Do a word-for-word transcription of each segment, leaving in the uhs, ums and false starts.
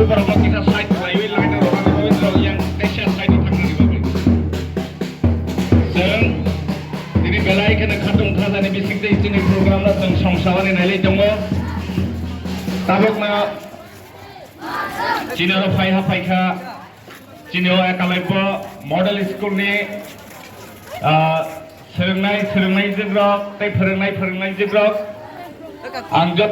Borokno kisa side khlaiwi line-o rwna bagwi borok yang kaisa side-o thangnani bagwi. Chwng tini belai kheno khatung khajani bisingtwi chini program-no chwng songsawi nailai tongo. Tabukno chini oro phaiha phaikha, chini o Ekalaipo Model School-ni, ah, swrwngnai, swrwngnai jikrok tei phwrwngnai, phwrwngnai jikrok. Ang jot-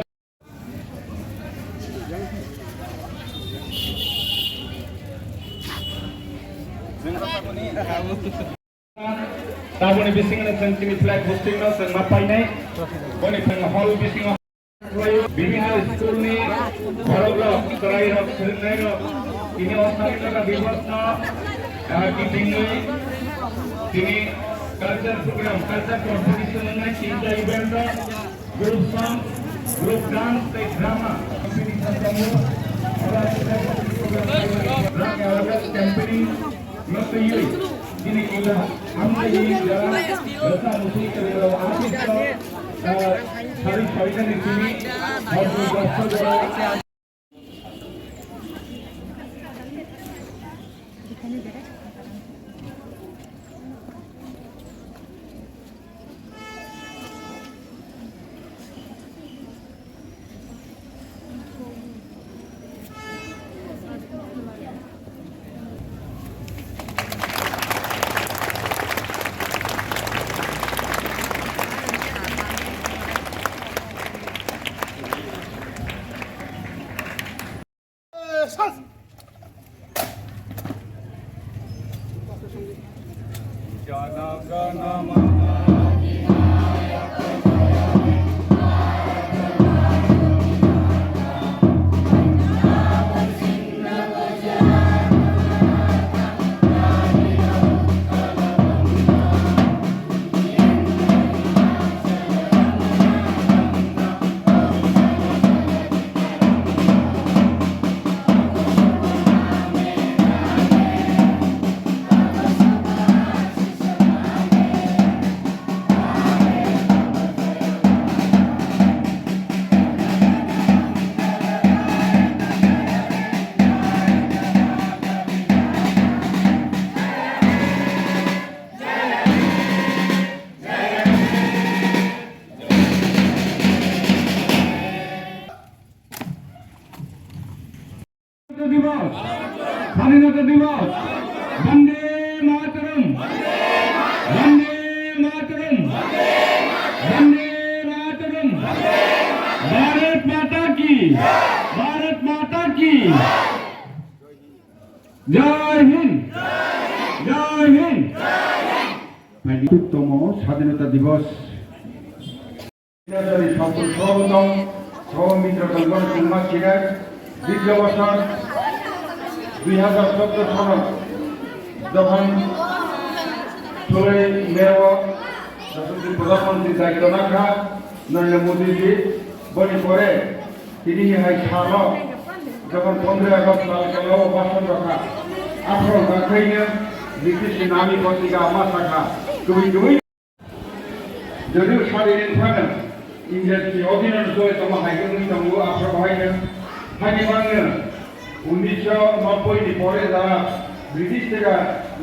Taboni bisingo chwng chini flag hosting no chwng ma painai. Boni phang hall bisingo bibhinno school ni borok rok, chwrai rok, swrwngnai rok, tini o Sadinota Divos no, ah, kitingwi tini culture program, culture competition wngnai tinta event rok. Group song, group dance tei drama competition tongo. Oro drug awareness campaigning no twiwi chini kila hamjagwi jara rwchap mwswi kwrwirok artist rok, ah, sari soinani simi horni dosta jora. দিবস, স্বাধীনতা দিবস, বন্দে মাতরম, বন্দে মাতরম, বন্দে মাতরম। ভারত মাতা কি, ভারত মাতা কি। জয় হিন্দ, জয় হিন্দ। Tamo স্বাধীনতা দিবস। Sokol sogondom, somitro tongmani chwngma sirai, ditiyo bosor, dui hazar choudo sono, jokhon suloi May o, Yashaswi Pradhan Mantri daityo nakha, Narendra Modi ji, boni pore, tini ni hai salo, jokhon pondroi August sal kalo bhasan rokha, aphuru nakhaino, British ni nami patrika ma sakha, kubui kubui. Jodio sari ni phano English ni odhino soi tongma hai wngwi tongo, aphuru bahaino. Haini bagwino unisho nobboi ni pore jara British theka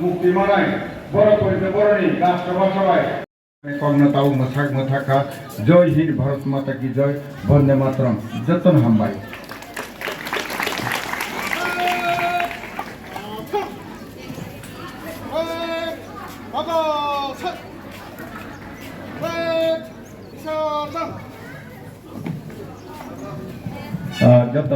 mukti manai, borok porikhe boroni rashtra bhasha bai. Kokno tabuk mwsak mwthak kha, Jai Hind, Bharat Mata Ki Jai, Bande Mataram, jotono hambai. Ah, joto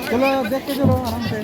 चलो देख के चलो आराम से।